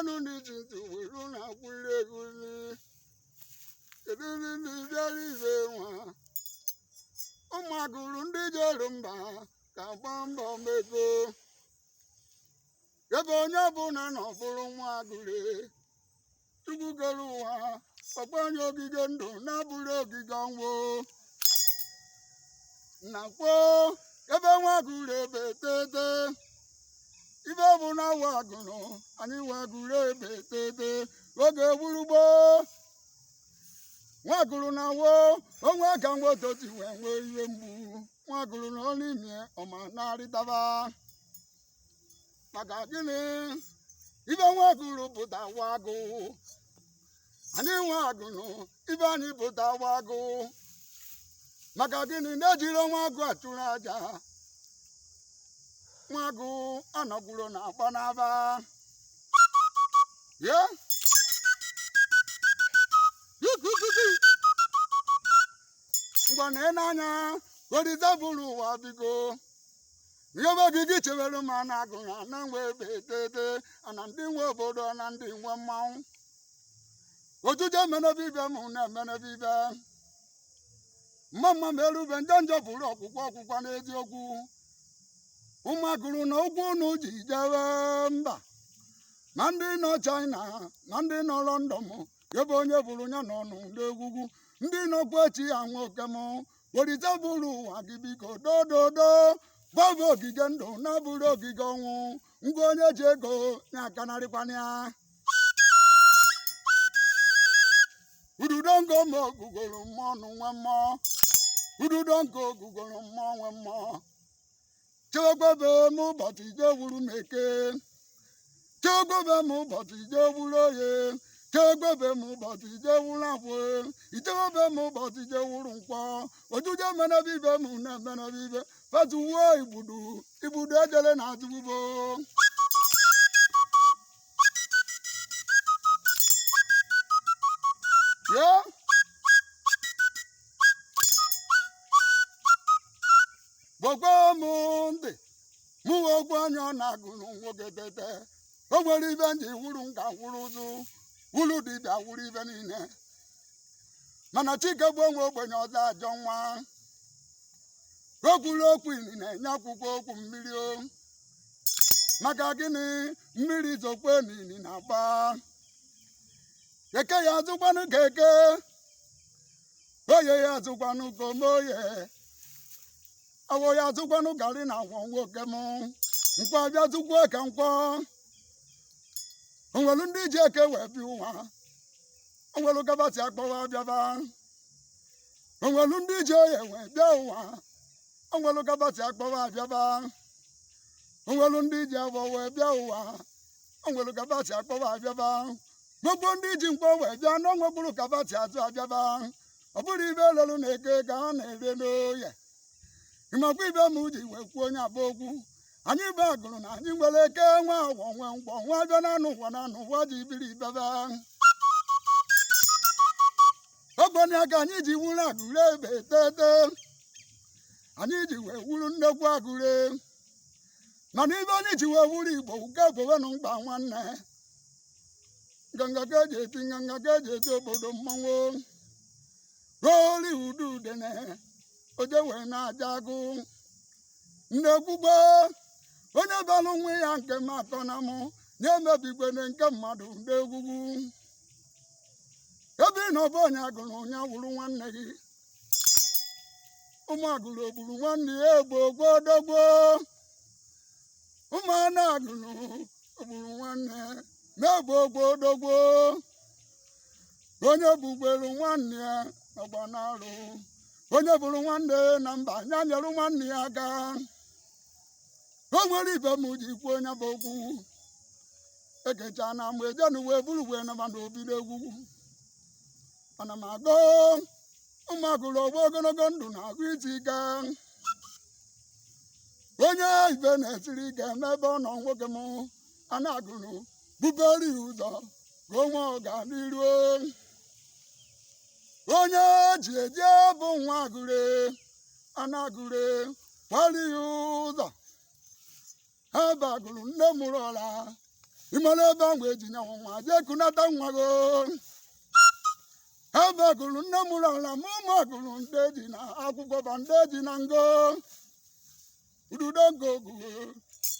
n'elu n'iji ntị welu na-akwụli egwuli. Kedu ndị bịara ibe nwa? Ụmụagụrụ ndị jere mba ka gba mbọ mego. Ebe onye ọbụla nọ bụrụ nwa agụrụ. Chukwu kere ụwa, ọkpọ onye ogige ndụ na-abụrụ ogige ọnwụ. Na kwuo ebe nwa agụrụ ebe tete. Ibe bụ na wa agụrụ, anyị wa agụrụ ebe tete. Oge gburu gboo. Nwa agụrụ na wo, onwe ka nwotochi wee nwee ihe mgbu. Nwa agụrụ na ọnụ ime ọma na-arịtaba. Maka gịnị? Ibe nwa agụrụ pụta wa agụ. Anyị nwa agụrụ, ibe anyị pụta wa agụ. Maka gịnị na-ejiri nwa agụ achụrụ aja? Nwa agụ anọgwuro na agba n'aba. Ye? Ngwa na n'anya, Olise bụrụ ụwa biko. Ihe ogige chewere ma na agụ na na nwe ebe tete, na ndị nwe obodo na ndị nwe mmanwụ. Ojuje emenebe ibe m na-emenebe ibe. Mma mma ma erube njọ njọ bụrụ ọkwụkwọ ọkwụkwọ n'eziokwu. Ụmụagụrụ na ụkwụ unu ji jewe mba. Ma ndị nọ China, ma ndị nọ London, ebe onye bụrụ ya nọ n'egwugwu. Ndị nọkwa echi ya nwoke m. Olise bụrụ ụwa gị biko dododo. Gbọbụ ogige ndụ na-abụrụ ogige ọnwụ. Ngwa onye ji ego ya akanarịkwana ya. Ududo ngo ma ogugoro mmụọ nwe mmụọ. Ududo nke ogugoro mmụọ nwe mmụọ. Chekwebe m ụbọchị je wuru m eke. Chekwebe m ụbọchị je wuru oye. Chekwebe m ụbọchị je wuru afọ. Ichewebe m ụbọchị je wuru nkwọ. Ojuje menebe ibe m na-emenebe ibe. Fatuwo igbudu, igbudu ejele na azụbubo. Ye? Gbogbo m ntị, mụ ogbu anya ọ na-agụrụ nwoke tete. O nwere ibe nji wuru nka wuru ụzụ, wuru dibịa wuru ibe niile. Mana Chike bụ onwe ogbenye ọzọ ajọ nwa. O kwuru okwu inine nye akwụkwọ okwu mmiri o. Maka gịnị mmiri zokwe n'ini na-agba. Eke ya azụkwanụ ka eke. Oye ya azụkwanụ ka omoye. Awọ ya azụkwanụ garị na agwọ nwoke m. Nkwọ abịa zụkwa ka nkwọ. Onwelu ndị ji eke wee bịa ụwa. Onwelu gabasị akpọwa abịaba. Onwelu ndị ji oye wee bịa ụwa. Onwelu gabasị akpọwa abịaba. Onwelu ndị ji awọ wee bịa ụwa. Onwelu gabasị akpọwa abịaba. Gbogbo ndị ji nkwọ wee bịa na onwegburu kabasị azụ abịaba. Ọ bụrụ ibe lelu na eke ka ha na-ere n'oye. Ịmakwa ibe m ji wee kwuo onye abụ okwu. Anyị bụ agụrụ na anyị nwere eke nwa awọ nwe nkwọ nwa abịa n'anụ ụwa na anụ ụwa ji biri ibebe. Ogboni aka anyị ji wuru agụrụ ebe tete. Anyị ji wee wuru nnekwu agụrụ. Mana ibe anyị ji wee wuru Igbo nke gbowenụ mkpa nwanne. Nganga ka eji eti nganga ka eji eti obodo mmanwụ. Roli udu udene oje wee na-aja agụ. Nnekwugbo onye balụ nwe ya nke m atọ na mụ nye emebigbene nke mmadụ n'egwugwu. Ebe ị nọ bụ onye agụrụ ya wuru nwanne gị. Ụmụ agụrụ ogburu nwanne ya egbo gbodogbo. Ụmụ anụ agụrụ ogburu nwanne na-egbo gbodogbo. Onye bugbelu nwanne ya ọgba n'arụ. Onye bụrụ nwanne na mba ya nyere nwanne ya aka. O nwere ibe m ji kwuo onye bụ okwu. Ekecha na mgbe ejenu wee buru wee naba n'obi n'egwu. Ana m agụ ụmụ agụrụ ọgbọ ogologo ndụ na-agụ isi ike. Onye ibe na-esiri ike n'ebe ọ nọ nwoke m a na-agụrụ bubere ya ụzọ ka o nwee ọganiru. Onye ji eje bụ nwa agụrụ a na-agụrụ kwali ya ụzọ. Ha bagụrụ nne mụrụ ọla. Ịmara ebe ahụ eji nye nwa jee kunata nwa go. Ebe gụrụ nne mụrụ ala ma ụmụ agụrụ ndị ji na akwụkwọ ba ndị ji na ngo ududo ngo guo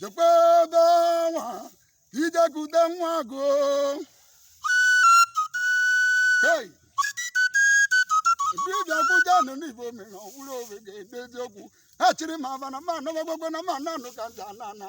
jekwe ebe nwa ijekute nwa gụọ. Hey! Dibịa kwụja nọ n'igbo mere ọwụrụ owe ga-edezi okwu ha chịrị ma aba na ma anọgbagbo na ma nanụ ka nja na na.